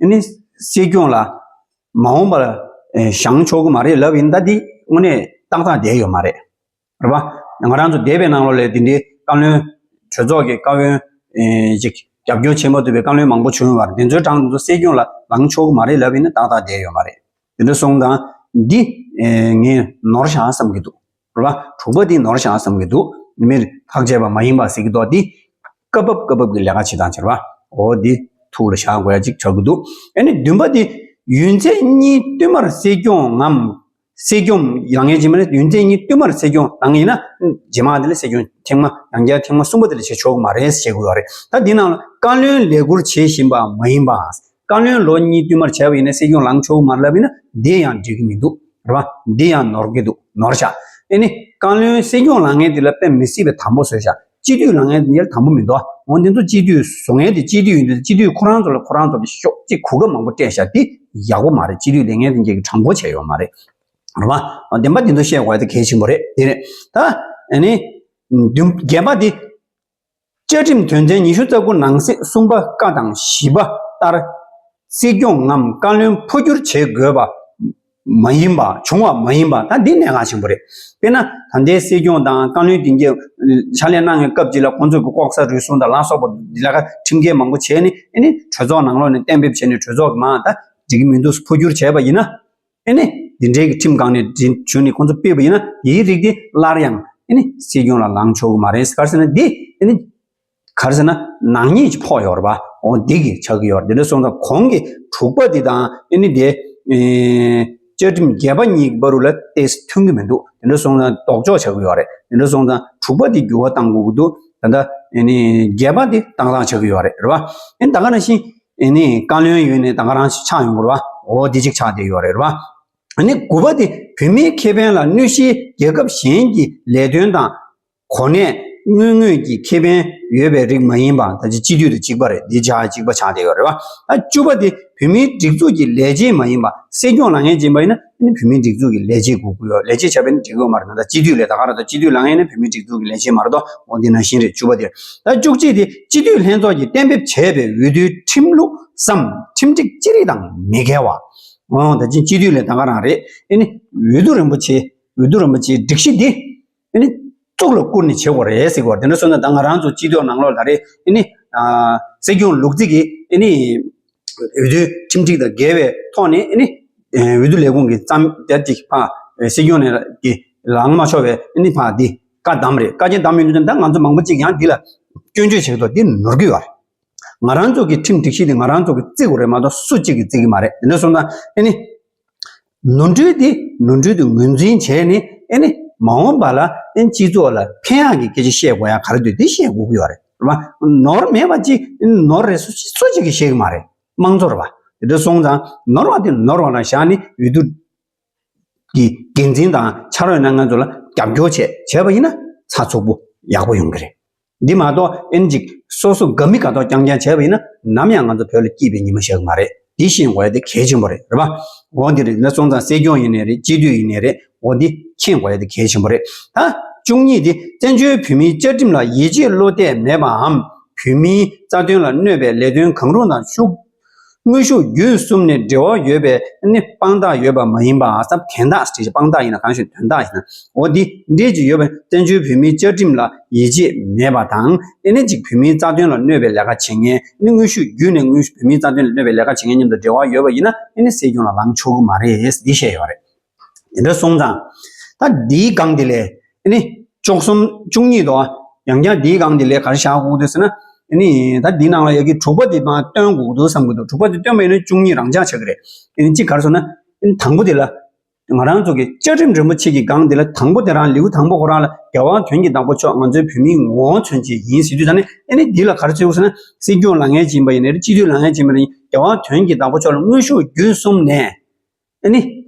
ཨ་ནི་སྲིད་སྐྱོང་ལ་མ་འོངས་པར་བཞེངས་ཆོག་གི་མ་རེད་ལབ་ཡིན་ད། འདི་དངོས་གནས་ཏག་ཏག་བསྡད་ཡོད་མ་རེད། རེད་པ། ང་རང་ཚོ་འདས་པའི་ནང་ལོགས་ལ་འདི་འདྲའི་བཀའ་བློན། གྲོས་ཚོགས་ཀྱི་བཀའ་བློན་ཅིག་རྒྱབ་སྐྱོར་བྱེད་མ་ཐུབ་པའི་བཀའ་བློན་མང་པོ་བྱུང་ཡོད་པ་རེད། འདི་ཚོའི་གྲངས་འདི་ཚོ་སྲིད་སྐྱོང་ལ་ལངས་ཆོག་གི་མ་རེད་ལབ་ཡིན་ན་ཏག་ཏག་བསྡད་ཡོད་མ་རེད། དེ་འདྲ་སོང་ཙང་འདི་ངས་ནོར་བཞག་བསམ་གྱི་འདུག། རེད་པ། དྲུག་པ་འདི་ནོར་བཞག་བསམ་གྱི་འདུག། མིར་ཐག་བཅད་པ་མ་ཡིན་པ་ཟེར་གྱི་འདུག། འདི་སྐབས་བབ་སྐབས་བབ་ཀྱི་ལས་ཀ་བྱེད་སྟངས་བྱེད་པ། འོ་འདི་ཐུགས་ལ་བཞག་དགོས་ཡ་ཅིག་ཆགས་ཀྱི་འདུག། ཨ་ནི་བདུན་པ་འདི་ཡུན་ཚད་གཉིས་བསྟུད་མར་སྲིད་སྐྱོང་ངམ། སྲིད་སྐྱོང་ལངས་ཡས་ཅིག་མ་རེད། ཡུན་ཚད་གཉིས་བསྟུད་མར་སྲིད་སྐྱོང་ལངས་ཡིན་ན། རྗེས་མ་དེ་ལ་སྲིད་སྐྱོང་ཐེངས་མ་ཡང་བསྐྱར་ཐེངས་མ་གསུམ་པ་དེ་ལ་བྱེད་ཆོག་གི་མ་རེད་ཟེར་དགོས་པ་རེད། ད་འདི་ནང་ལ་བཀའ་བློན་ལས་ཁུར་བྱེད་བཞིན་པ་མ་ཡིན་པ། བཀའ་བློན་ལོ་གཉིས་བསྟུད་མར་བྱས་པ་ཡིན་ན་སྲིད་སྐྱོང་ལངས་ཆོག་གི་མ་རེད་ལབ་ཡིན་ན་འདི་ཡང་འགྲིག་གི་མི་འདུག། རེད་པ། འདི་ཡང་ནོར་གྱི་འདུག། ནོར་བཞག། ཨ་ནི་བཀའ་བློན་སྲིད་སྐྱོང་ལངས་མཁན་དེ་ལ་དཔེ་མི་སྲིད་པའི་དམ་པོ་བཟོས་བཞག། སྤྱི་འཐུས་ལངས་མཁན་དེ་ཡར་དམ་པོ་མི་འདུག། འོ་འདི་ཚོ་སྤྱི་འཐུས་བཟོ་མཁན་དེ་སྤྱི་འཐུས་ཡིན་དུས་སྤྱི་འཐུས་ཁོ་རང་ཚོ་ལ་ཁོ་རང་ཚོ་གི་ཤོག་ཅིག་གོ་སྐབས་མང་པོ་སྤྲད་བཞག། དེ་ཡག་པོ་མ་རེད། སྤྱི་འཐུས་ལས་མཁན་དེ་འགན་གྱི་དྲང་པོ་བྱས་ཡོད་མ་རེད། རེད་པ། བདེན་པ་འདི་ཚོ་བཤད་དགོས་ཡ་དེ་གལ་ཆེན་པོ་རེད། དེ་རེད། ད་ཨ་ནི་བདུན་བརྒྱད་པ་འདི། བཅའ་ཁྲིམས་དོན་ཚན་ཉི་ཤུ་རྩ་དགུ་ནང་གསེས་གསུམ་པ་ཀ་དང་བཞི་པ་ལྟར། སྲིད་སྐྱོང་ངམ་བཀའ་བློན་འཕོ་འགྱུར་བྱེད་དགོས་པ་མ་ཡིན་པ། བྱུང་བ་མ་ཡིན་པ། ད་འདི་གནད་འགག་ཆེན་པོ་རེད། དཔེར་ན་ད་ལྟའི་སྲིད་སྐྱོང་དང་བཀའ་བློན་དེ་གའི་ཕྱག་ལས་གནང་བའི་སྐབས་ཅིག་ལ་ཁོང་ཚོ་གི་ལྐོག་ཟ་རུལ་སུངས་དང་ལ་སོགས་པ་འདི་ལ་ཁྲིམས་འགལ་མང་པོ་བྱས་ནས། ཨ་ནི་གྲོས་ཚོགས་ནང་ལོགས་ནས་གཏན་འབེབས་བྱས་ནས་གྲོས་ཚོགས་ཀྱི་མང་ད་འགྲིག་གི་མི་འདུག་འཕོ་འགྱུར་བྱས་པ་ཡིན་ན། ཨ་ནི་འདི་འདྲའི་གི་ཁྲིམས་སྒང་ནས་འདྲི་ཞུ་ནས་ཁོང་ཚོ་ཕུད་པ་ཡིན་ན། དེའི་རིགས་དེ་སླར་ཡང་ཨ་ནི་སྲིད་སྐྱོང་ལ་ལངས་ཆོག་གི་མ་རེད། ག་རེ་ཟེར་ན་འདི་ཨ་ནི་ག་རེ་ཟེར་ན་ནག་ཉེས་ཅིག་ཕོག་ཡོད་རེད་པ། འོ་འདི་གི་ཆགས་ཀྱི་ཡོད་རེད། དེ་འདྲ་སོང་ཙང་གོང་གི་དྲུག་པ་འདི་དང་ཨ་ནི་དེ་ཨེ་བཅའ་ཁྲིམས་བརྒྱད་པ་གཉིས་ཀྱི་བར་རུ་ལ་ཏོག་ཙམ་མཐུན་གྱི་མི་འདུག། དེ་འདྲ་སོང་ཙང་ལྡོག་ཕྱོགས་ཆགས་ཀྱི་ཡོད་རེད། དེ་འདྲ་སོང་ཙང་དྲུག་པ་འདི་འགྱུར་བ་གཏང་དགོས་ཀྱི་འདུག། ད་ལྟ་ཨ་ནི་བརྒྱད་པ་འདི་ཏག་ཏག་ཆགས་ཀྱི་ཡོད་རེད། རེད་པ། ཨ་ནི་ད་ག་ནང་བཞིན། ཨ་ནི་བཀའ་བློན་ཡོད་ནས་ད་ག་རང་ཞིག་ཆགས་ཡོང་གི་རེད་པ། འོ་འདི་གཅིག་ཆགས་བསྡད་ཡོད་རེད་པ། ཨ་ནི་དགུ་པ་དེ་བོད་མིའི་ཁེ་ཕན་ལ་གནོད་གཞིའི་རྒྱལ་ཁབ་གཞན་གྱི་ལས་དོན་དང་གོ་གནས་དངོས་དངོས་ཀྱི་ཁེ་ཕན་ཡོད་པའི་རིགས་མ་ཡིན་པ། ད་ཅི་སྤྱི་འཐུས་དང་གཅིག་པ་རེད། འདི་ཆགས་གཅིག་པ་ཆགས་བསྡད་ཡོད་རེད་པ། ཨ་བཅུ་པ་དེ་བོད་མིའི་སྒྲིག་འཛུགས་ཀྱི་ལས་བྱེད་མ་ཡིན་པ། སྲིད་སྐྱོང་ལངས་མཁན་ཡིན་པ་ཡིན་ན་ཨ་ནི་བོད་མིའི་སྒྲིག་འཛུགས་ཀྱི་ལས་བྱེད་དགོས་ཀྱི་ཡོད། ལས་བྱེད་བྱས་པ་ཡིན་ན་འགྲིག་གི་ཡོད་མ་རེད། ད་ལྟ་སྤྱི་འཐུས་ལས་ད་ག་རེད། ད་སྤྱི་འཐུས་ལངས་མཁན་ནི་བོད་མིའི་སྒྲིག་འཛུགས་ཀྱི་ལས་བྱེད་མ་རེད་དོ། འོ་འདི་ནང་བཞིན་རེད། བཅུ་པ་དེ། ད་བཅུ་གཅིག་དེ་སྤྱི་འཐུས་ལྷན་ཚོགས་ཀྱིས་གཏན་འབེབས་བྱས་པའི་འོས་བསྡུའི་ཁྲིམས་ལུགས་སམ་ཁྲིམས་སྒྲིག་ཅི་རིགས་དང་མི་འགལ་བ། འོ་ད་ཅི་སྤྱི་འཐུས་ལས་ད་ག་རང་རེད། ཨ་ནི་འོས་བསྡུ་རིན་པོ་ཆེ། འོས་བསྡུ་རིན་པོ་ཆེའི་སྒྲིག་གཞི་འདི་ཨ་ནི་གཙུག་ལ་བཀུར་ནས་བྱེད་དགོས་རེད་ཟེར་གྱི་ཡོད་རེད། དེ་འདྲ་སོང་ཙང་ད་ང་རང་ཚོ་སྤྱི་ཚོགས་ནང་ལོགས་ལ་རེད། ཨ་ནི་ཨ་སྲིད་སྐྱོང་ལུགས་རྫི་གིས་ཨ་ནི་འོས་བསྡུའི་ཁྲིམས་སྒྲིག་དང་འགལ་བའི་ཐོག་ནས་ཨ་ནི་འོས་བསྡུ་ལས་ཁུངས་ཀྱི་རྩ་དེབ་ཅིག་ཕ་སྲིད་སྐྱོང་ནས་ཀྱི་ལངས་མ་ཆོག་པའི་ཨ་ནི་ཕ་འདི་བཀའ་བསྡམས་རེད། བཀའ་རྒྱ་བསྡམས་ཡོང་དུས་ད་ང་ཚོ་མང་པོ་ཅིག་ཡང་འདི་ལ་སྐྱོན་བརྗོད་བྱེད་ཀྱི་འདུག། འདི་ནོར་གྱི་ཡོད་རེད། ང་རང་ཚོ་གི་ཁྲིམས་སྒྲིག་གཞི་འདི་ང་རང་ཚོ་གི་བརྩི་དགོས་རེད་མ་གཏོགས་སུ་གཅིག་གིས་བརྩི་གི་མ་རེད། དེ་འདྲ་སོང་ཙང་ཨ་ནི་ནོར་འཁྲུལ་འདི་ནོར་འཁྲུལ་དུ་ངོས་འཛིན་བྱས་ནས་ཨ་ནི་མ་འོངས་པ་ལ་ཨ་ནི་སྤྱི་ཚོགས་ལ་ཕན་ཡག་གི་སྐད་ཆ་བཤད་དགོས་ཡ་ག་རེ་འདུག། འདི་བཤད་དགོས་ཀྱི་ཡོད་རེད། རེད་པ། ནོར་མེད་པ་ཅིག་ནོར་རེད་སུ་སུ་གཅིག་གིས་བཤད་གི་མ་རེད། དམངས་གཙོ་རེད་པ། དེ་འདྲ་སོང་ཙང་ནོར་བ་དེ་ནོར་བ་ལ་བཞག་ནས་འོས་བསྡུ་གི་འགན་འཛིན་དང་ཕྱག་རོགས་གནང་མཁན་ཚོ་ལ་རྒྱབ་སྐྱོར་བྱས་བྱས་པ་ཡིན་ན་ཚགས་ཚུད་པོ་ཡག་པོ་ཡོང་གི་རེད། འདི་མ་གཏོགས་ཨེན་ཅིག་སོ་སོ་དགའ་མི་དགའ་ཐོག་རྐྱང་རྐྱང་བྱས་པ་ཡིན་ན་ནམ་ཡང་ང་ཚོ་བོད་ལ་སྐྱིད་པའི་ཉི་མ་ཤར་གི་མ་རེད། འདི་ཤེས་དགོས་ཡ་དེ་གལ་ཆེན་པོ་རེད། རེད་པ། འོ་འདི་རེད། འདི་འདྲ་སོང་ཙང་སྲིད་སྐྱོང་ཡིན་ནའི་རེད། སྤྱི་འཐུས་ཡིན་ནའི་རེད། འོ་འདི་མཁྱེན་དགོས་ཡ་དེ་གལ་ཆེན་པོ་རེད། ད་བཅུ་གཉིས་དེ་བཙན་བྱོལ་བོད་མིའི་བཅའ་ཁྲིམས་ལ་ཡིད་ཆེས་བློ་གཏད་མེད་པའམ་བོད་མིའི་རྩ་དོན་ལ་གནོད་པའི་ལས་དོན་གང་རུང་དང་ཤུགས། དངོས་ཤུགས་བརྒྱུད་གསུམ་ནས་འབྲེལ་བ་ཡོད་པའི་ནི་དཔང་རྟགས་ཡོད་པ་མ་ཡིན་པ། ཨ་ཙམ་དན་རྟགས་ཞེས་དཔང་རྟགས་ཡིན་ན་གང་ཞིག་དོན་དག་ཡིན་ན། འོ་འདི་འདྲས་ཅིག་ཡོད་པའི་བཙན་བྱོལ་བོད་མིའི་བཅའ་ཁྲིམས་ལ་ཡིད་ཆེས་མེད་པ་དང་། ཨེ་ནི་ཅིག་བོད་མིའི་རྩ་དོན་ལ་གནོད་པའི་ལས་ཀ་བྱེད་མཁན་ནི་དངོས་ཤུགས་བརྒྱུད་ནས་དངོས་བོད་མིའི་རྩ་དོན་ལ་གནོད་པའི་ལས་ཀ་བྱེད་མཁན་མཉམ་དུ་འབྲེལ་བ་ཡོད་པ་ཡིན་ན་ཨེ་ནི་སྲིད་སྐྱོང་ལ་ལངས་ཆོག་གི་མ་རེད། འདི་བཤད་ཡོད་རེད། དེ་འདྲ་སོང་ཙང་ད་འདིའི་སྒང་དེ་ལས་ཨེ་ནི་ བཅུ་གསུམ་བཅུ་གཉིས་དོ། ཡང་བསྐྱར་འདིའི་སྒང་འདི་ལས་ག་རེ་བཞག་དགོས་འདུག་ཟེར་ན། ཨ་ནི་ད་འདི་ནང་ལ་ཡ་གི་དྲུག་པ་འདི་མར་བཏོན་དགོས་འདུག་བསམ་གྱི་འདུག་དྲུག་པ་འདི་བཏོན་པ་ཡིན་ན་བཅུ་གཉིས་རང་འཇགས་ཆགས་ཀྱི་རེད། ཨ་ནི་གཅིག་ག་རེ་ཟེར་ན། ཨ་ནི་དང་པོ་འདི་ལ། ང་རང་ཚོ་གི་བཅའ་ཁྲིམས་རིན་པོ་ཆེ་གི་སྒང་འདི་ལ་དང་པོ་དེ་རང་ལེའུ་དང་པོ་ཁོ་རང་ལ་རྒྱལ་བ་དོན་གྱི་བདག་པོ་མཆོག་ང་ཚོའི་བོད་མིའི་ངོ་བོ་མཚོན་བྱེད་ཡིན་ཟེར་དུས་ད་ནི་ཨ་ནི་འདི་ལ་ག་རེ་བརྩི་དགོས་ཟེར་ན། སྲིད་སྐྱོང་ལངས་མཁན་ཅིག་ཡིན་པ་ཡིན་ནའི་རེད། སྤྱི་འཐུས་ལངས་མཁན་ཅིག་ཡིན་པ་ཡིན་ནའི་རྒྱལ་བ་དོན་གྱི་བདག་པོ་མཆོག་ལ་དངོས་ཤུགས་བརྒྱུད་གསུམ་ནས་ཨ་ནི་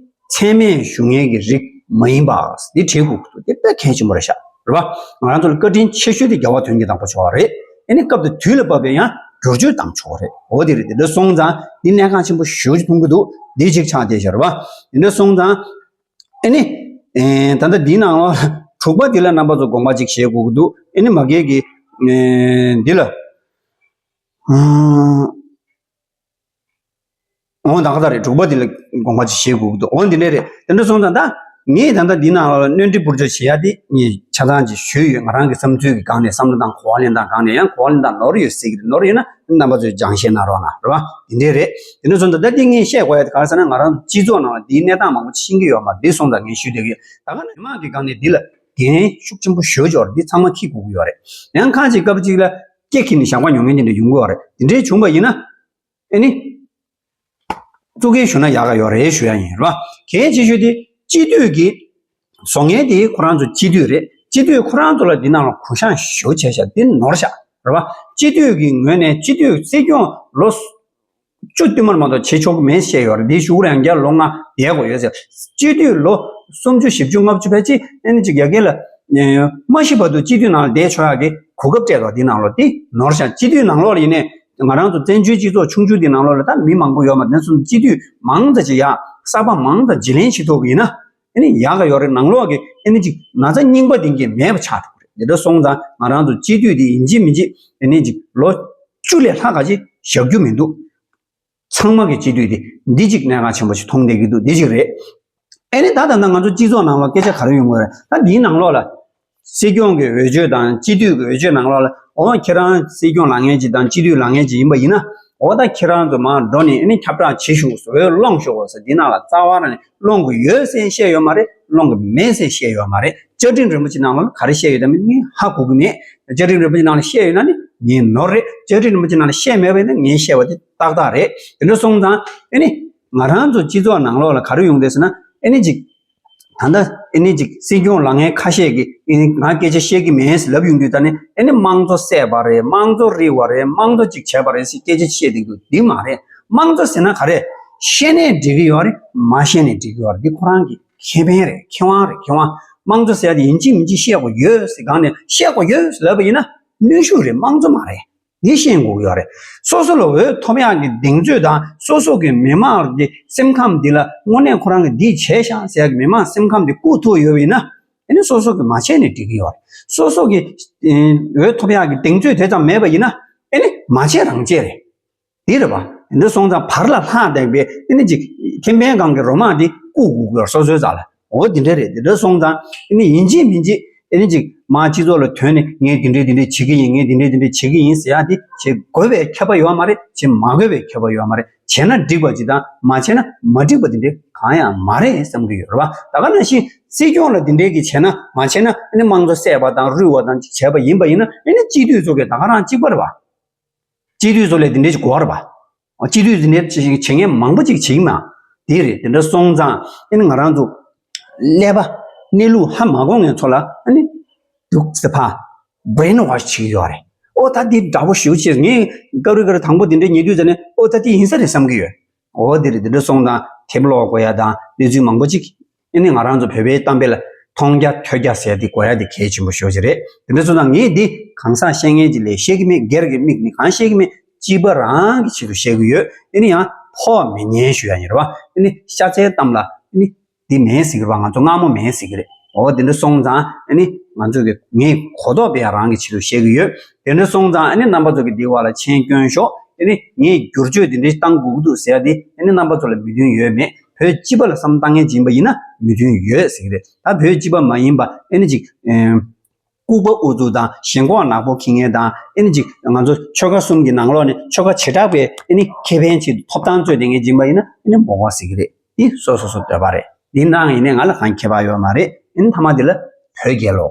མཚན་སྨད་ཞུ་མཁན་གྱི་རིགས་མ་ཡིན་པ་འདི་བྲིས་དགོས་ཀྱི་འདུག་འདི་དཔེ་གལ་ཆེན་པོ་རེད་ཤག་རེད་པ། ང་རང་ཚོ་ལ་བཀའ་དྲིན་ཆེ་ཤོས་དེ་རྒྱལ་བ་དོན་གྱི་བདག་པོ་མཆོག་རེད། ཨ་ནི་སྐབས་དང་དུས་ལ་བབ་པའི་ཡང་བསྒྱུར་བཅོས་བཏང་ཆོག་རེད། འོ་དེ་རེད། དེ་འདྲ་སོང་ཙང་འདི་གནད་འགག་ཆེན་པོ་ཞེ་པོ་ཅིག་མཐོང་གི་འདུག་འདི་གཅིག་ཆགས་བསྡད་ཤག་རེད་པ། དེ་འདྲ་སོང་ཙང་ཨ་ནི་ཨེ་ད་ལྟ་འདིའི་ནང་ལ་དྲུག་པ་འདི་ལ་རྣམ་པ་ཚོ་དགོངས་པ་ཅིག་བཞེས་དགོས་ཀྱི་འདུག་ཨ་ནི་མ་གིའི་གི་ཨེ་འདི་ལ་ཨང་། འོ་ད་ག་ད་རེད། དྲུག་པ་འདི་ལ་དགོངས་པ་ཅིག་བཞེས་དགོས་ཀྱི་འདུག་འོ་འདི་འདྲ་རེད། དེ་འདྲ་སོང་ཙང་ད་ངས་ད་ལྟ་འདི་ནང་ལ་སྣོན་འཕྲི་འབུར་འཇོག་བྱེད་ཡ་དེ་ངས་ཆ་ཚང་ཅིག་ཞུས་ཡོད། ང་རང་གི་བསམ་ཚུལ་གྱི་སྒང་ནས་བསམ་བློ་བཏང་། གོ་བ་ལེན་སྟངས་སྒང་ནས་ཡང་གོ་བ་ལེན་སྟངས་ནོར་ཡོད་སྲིད་ཀྱི་རེད། ནོར་ཡོད་ན་རྣམ་པ་ཚོས་སྦྱང་ཤེས་གནང་རོགས་གནང་། རེད་པ། འདི་འདྲ་རེད། དེ་འདྲ་སོང་ཙང་ད་འདི་ངས་བཤད་དགོས་ཡ་དེ་ག་རེ་ཟེར་ན། ང་རང་སྤྱི་ཚོགས་ནང་ལ་འདིའི་གནས་སྟངས་མང་པོ་ཤེས་ཀྱི་ཡོད་མ་རེད། འདི་སོང་ཙང་ངས་ཞུས་བསྡད་ཀྱི་ཡོད། ད་ག་ནས་མི་མང་གི་སྒང་ནས་འདི་ལ་འགན་ཤུགས་ཆེན་པོ་ཞེ་པོ་ཅིག་ཡོད་རེད། འདི་ཚང་མ་འཁྱེར་དགོས་ཀྱི་ཡོད་རེད། ཡང་ཁ་ཅིག་སྐབས་ཅིག་ལ་སྐེ་འཁྱེར་ནས་ཞག་པ་ཉོ་མཁན་དེ་འདྲ་ཡོང་གི་ཡོད་རེད། དེ་འདྲའི་བྱུང་བ་ཡིན་ན་ཨ་ནི་གཙུག་འགན་ཞུ་ན་ཡག་ག་ཡོད་རེད་ཞུ་ཡ་ཡིན། རེད་པ། གལ་ཆེ་ཤོས་དེ་སྤྱི་འཐུས་ཀྱི་བཟོ་མཁན་དེ་ཁོ་རང་ཚོ་སྤྱི་འཐུས་རེད། སྤྱི་འཐུས་ཁོ་རང་ཚོ་ལ་འདི་ནང་ལ་གུ་ཡངས་ཞེ་པོ་བྱས་ཤག་འདི་ནོར་ཤག་རེད་པ། སྤྱི་འཐུས་ཀྱི་ངོས་ནས་སྤྱི་འཐུས་སྲིད་སྐྱོང་ལོ་བཅུ་བསྟུད་མར་མ་གཏོགས་བྱེད་ཆོག་གི་མེད་བཤད་ཡོད་རེད། འདི་གཞུག་རང་རྒྱལ་ལོ་ལྔ་བསྡད་དགོས་ཡོད་ཟེར། སྤྱི་འཐུས་ལོ་སུམ་ཅུ་བཞི་བཅུ་ལྔ་བཅུ་ཕལ་ཆེར་ཨ་ནི་ཅིག་ཡ་གི་ལ་མ་ཤི་བར་དུ་སྤྱི་འཐུས་ནང་ལ་བསྡད་ཆོག་ཡ་གི་གོ་སྐབས་སྤྲད་དོ། འདི་ནང་ལོགས་འདི་ནོར་ཤག་སྤྱི་འཐུས་ནང་ལོགས་ལ་ཡིན་ནའི་ང་རང་ཚོ་བཙན་བྱོལ་སྤྱི་ཚོགས་ཆུང་ཆུང་འདི་ནང་ལོགས་ལ་ད་མི་མང་པོ་ཡོད་མ་རེད། སོང་སྤྱི་འཐུས་མང་ཙམ་ཅིག་ཡ་གསར་པ་མང་ཙམ་བརྗེ་ལེན་བྱེད་ཐུབ་ཀྱི་ཡིན་ན་ཨ་ནི་ཡག་ག་ཡོད་རེད། ནང་ལོགས་ཀྱི་ཨ་ནི་ཅིག་ན་ཚ་རྙིང་པ་འདི་གས་མེད་པ་ཆགས་ཐུབ་ཀྱི་རེད། འདི་འདྲ་སོང་ཙང་ང་རང་ཚོ་སྤྱི་འཐུས་འདི་ཡིན་གཅིག་མིན་གཅིག་ཨ་ནི་ཅིག་ལོ་བཅུ་ལས་ལྷག་ག་ཅིག་བཞག་རྒྱུ་མི་འདུག་ཚང་མ་གི་སྤྱི་འཐུས་དེ་འདི་གཅིག་གནད་འགག་ཆེན་པོ་ཞིག་མཐོང་བསྡད་ཀྱི་འདུག་འདི་གཅིག་རེད། ཨེ་ནི་ད་ད་ལྟ་ང་ཚོ་སྤྱི་ཚོགས་ནང་ལ་སྐད་ཆ་ག་རེ་ཡོང་གི་རེད། ད་འདིའི་ནང་ལོགས་ལ་སྲིད་སྐྱོང་གི་འོས་ཆོས་དང་སྤྱི་འཐུས་ཀྱི་འོས་ཆོས་ནང་ལོགས་ལ་འོ་ཁྱེད་རང་སྲིད་སྐྱོང་ལངས་མཁན་ཅིག་དང་སྤྱི་འཐུས་ལངས་མཁན་ཅིག་ཡིན་པ་ཡིན་ན་འོ་ད་ཁྱེད་རང་ཚོ་མར་འགྲོ་ནས་ཨེ་ནི་ཁྱབ་བསྒྲགས་བྱེད་ཤོག་འོས་སློང་ཤོག་ཟེར་འདི་ནང་ལ་རྩ་བ་རང་ནས་སློང་གི་ཡོད་ཟེར་བཤད་ཡོད་མ་རེད། སློང་གི་མེད་ཟེར་བཤད་ཡོད་མ་རེད། བཅའ་ཁྲིམས་རིན་པོ་ཆེ་ནང་ལོགས་ལ་ག་རེ་བཤད་ཡོད་དམ་ངས་ཧ་གོ་གི་མེད། བཅའ་ཁྲིམས་རིན་པོ་ཆེ་ནང་ལ་བཤད་ཡོད་ན་ནི་ངའི་ནོར་རེད། བཅའ་ཁྲིམས་རིན་པོ་ཆེ་ནང་ལ་བཤད་མེད་པ་ཡིན་ན་ངས་བཤད་པ་དེ་ཏག་ཏག་རེད། དེ་འདྲ་སོང་ཙང་ཨེ་ནི་ང་རང་ཚོ་སྤྱི་ཚོགས་ནང་ལོགས་ལ་ག་རེ་ཡོང་བསྡད་ཟེར་ན་ཨེ་ནི་ཅིག་ད་ལྟ་ཨེ་ནི་ཅིག་སྲིད་སྐྱོང་ལངས་མཁན་ཁ་ཤས་ཀྱིས་ཨེ་ནི་ང་སྐད་ཆ་བཤད་ཀྱི་མེད་ཟེར་ལབ་ཡོང་དུས་ད་ནི་ཨེ་ནི་དམངས་གཙོ་བསད་པ་རེད། དམངས་གཙོ་རིལ་བ་རེད། དམངས་གཙོ་ཅིག་བྱས་པ་རེད་ཟེར་སྐད་ཆ་བཤད་བསྡད་འདུག་འདི་མ་རེད། དམངས་གཙོ་ཟེར་ན་ག་རེ། བཤད་ནའི་འགྲིག་གི་ཡོད་རེད། མ་བཤད་ནའི་འགྲིག་གི་ཡོད་རེད། འདི་ཁོ་རང་གི་ཁེ་ཕན་རེད། ཁེ་དབང་རེད། ཁེ་དབང་། དམངས་གཙོ་ཟེར་ཡ་དེ་ཡིན་གཅིག་མིན་གཅིག་བཤད་དགོས་ཡོད་ཟེར་སྒང་ནས་བཤད་དགོས་ཡོད་ཟེར་ལབ་པ་ཡིན་ན་གནོན་ཤུགས་རེད། དམངས་གཙོ་མ་རེད། འདི་ཤེས་དགོས་ཀྱི་ཡོད་རེད། སོ་སོ་ལ་འོས་ཐོབ་ཡག་གི་གདེང་ཚོད་དང་སོ་སོ་གི་མི་མང་གི་སེམས་ཁམས་འདི་ལ་དངོས་གནས་ཁོ་རང་གིས་འདི་བྱས་ཤག་ཟེར་ཡག་གི་མི་མང་སེམས་ཁམས་འདི་བཀུག་ཐུབ་ཡོད་པ་ཡིན་ན་ཨེ་ནི་སོ་སོ་གིས་མ་བྱས་ནས་འགྲིག་གི་ཡོད་རེད། སོ་སོ་གི་ཨེ་འོས་ཐོབ་ཡག་གི་གདེང་ཚོད་དེ་ཙམ་མེད་པ་ཡིན་ན་ཨེ་ནི་མ་བྱས་རང་བྱས་རེད། དེ་རེད་པ། དེ་འདྲ་སོང་ཙང་བར་ལ་ལྷག་བསྡད་པའི་ཨེ་ནི་ཅིག་ཁེ་ཕན་སྒང་གི་རོ་མ་འདི་བཀུག་དགོས་ཀྱི་ཡོད་སོ་སོའི་རྩ་ལ། འོ་དེ་འདྲ་རེད། དེ་འདྲ་སོང་ཙང་ཨེ་ནི་ཡིན་གཅིག་མིན་གཅིག་ཨེ་ནི་ཅིག་མར་སྤྱི་ཚོགས་ལ་ཐོན་ནས་ངས་དེ་འདྲ་དེ་འདྲ་བྱེད་ཀྱི་ཡིན། ངས་དེ་འདྲ་དེ་འདྲ་བྱེད་ཀྱི་ཡིན་ཟེར་ཡག་དེ་བྱེད་དགོས་པའི་ཁྱབ་པ་ཡོད་མ་རེད། བྱེད་མ་དགོས་པའི་ཁྱབ་པ་ཡོད་མ་རེད། བྱས་ན་འགྲིག་པ་ཅིག་དང་མ་བྱས་ན་མ་འགྲིག་པ་དེ་འདྲ་གང་ཡང་མ་རེད་བསམ་གྱི་ཡོད་རེད་པ། ད་ག་ནང་བཞིན་སྲིད་སྐྱོང་ལ་དེ་འདྲའི་གི་བྱས་ན་མ་བྱས་ན་ཨེ་ནི་དམངས་གཙོ་བསད་པ་དང་རུལ་བ་དང་བྱས་པ་ཡིན་པ་ཡིན་ན་ཨེ་ནི་སྤྱི་འཐུས་ཚོ་གི་ད་ག་རང་གཅིག་པ་རེད་པ། སྤྱི་འཐུས་ཚོ་ལས་དེ་འདྲའི་ཅིག་དགོས་རེད་པ། སྤྱི་འཐུས་དེ་འདྲའི་ཅིག་བྱེད་མཁན་མང་པོ་ཅིག་བྱེད་ཀྱི་མ། དེ་རེད། དེ་འདྲ་སོང་ཙང་ཨ་ནི་ང་རང་ཚོ་ཀླད་པ་གནས་ལུགས་ཧ་མ་གོ་མཁན་ཚོ་ལ་ཨ་ནི་སྡུག་ཙི་ཕ་brainwash བྱེད་ཀྱི་ཡོད་རེད། ཨོ་ད་འདི་འདྲ་པོ་ཞེ་པོ་ཅིག་ངས་སྐབས་རེ་སྐབས་རེ་དང་པོ་དེ་འདྲ་ཉན་དུས་ཙ་ནས་ཨོ་ད་འདི་ཡིན་ས་རེད་བསམ་གྱི་ཡོད། ཨོ་དེ་རེད། དེ་འདྲ་སོང་ཙང་དེབ་ཀློག་དགོས་ཡ་དང་གནས་ཚུལ་མང་པོ་ཅིག་ཨ་ནི་ང་རང་ཚོ་བོད་པའི་གཏམ་དཔེ་ལ་མཐོང་རྒྱ་ཐོས་རྒྱ་ཟེར་དེ་དགོས་ཡ་དེ་གལ་ཆེན་པོ་ཞེ་པོ་ཅིག་རེད། དེ་འདྲ་སོང་ཙང་ངས་འདི་གང་ཟག་བཤད་མཁན་ཅིག་ལས་བཤད་ཀྱི་མེད། སྒེར་གྱི་མིག་ནས་གང་བཤད་ཀྱི་མེད། སྤྱི་པ་རང་གི་ཆེད་དུ་བཤད་ཀྱི་ཡོད། ཨ་ནི་ཡང་ཕོག་མི་ཉན་ཞུ་ཡ་ཡིན་རེད་པ། ཨ་ནི་ཤ་ཚའི་གཏམ་ལ་ཨ་ནི་འདི་མེད་ཟེར་གྱི་རེད་པ། ང་ཚོ་སྔ་མོ་མེད་ཟེར་གྱི་རེད། འོ་དེ་འདྲ་སོང་ཙང་ཨ་ནི་ང་ཚོ་གི་ངས་གོ་རྟོགས་སྤེལ་ཡ་རང་གི་ཆེད་དུ་བཤད་ཀྱི་ཡོད། དེ་འདྲ་སོང་ཙང་ཨ་ནི་རྣམ་པ་ཚོ་གི་འདི་བ་ལ་མཆན་སྐྱོན་ཤོག་ཨ་ནི་ངས་བསྒྱུར་བཅོས་འདི་འདྲ་བཏང་དགོས་ཀྱི་འདུག་ཟེར་ཡ་འདི་ཨ་ནི་རྣམ་པ་ཚོ་ལ་མོས་མཐུན་ཡོད་མེད། བོད་སྤྱི་པ་ལ་བསམ་བཏང་མཁན་ཅིག་ཡིན་པ་ཡིན་ན་མོས་མཐུན་ཡོད་ཟེར་གྱི་རེད། ད་བོད་སྤྱི་པ་མ་ཡིན་པ་ཨེ་ནི་ཅིག་ཨེམ། ལྐུགས་པ་ཨུ་ཚུགས་དང་ཞེན་ཁོག་ནག་པོ་འཁྱེར་མཁན་དང་ཨེ་ནི་ཅིག་ང་ཚོ་ཆོལ་ཁ་གསུམ་གྱི་ནང་ལོགས་ནས་ཆོལ་ཁ་བྱེ་བྲག་པའི་ཨེ་ནི་ཁེ་ཕན་ཆེད་དུ་ཐོབ་ཐང་རྩོད་བསྡད་མཁན་ཅིག་ཡིན་པ་ཡིན་ན་ཨེ་ནི་མོ་ག་ཟེར་གྱི་རེད། འདི་སོ་སོ་སོ་འདོད་པ་རེད། འདི་ནང་ཡིན་ནའི་ང་ལ་གང་ཁྱད་པར་ཡོད་མ་རེད། ཨེ་ནི་མཐའ་མ་འདི་ལ་བོད་རྒྱལ་ལོ།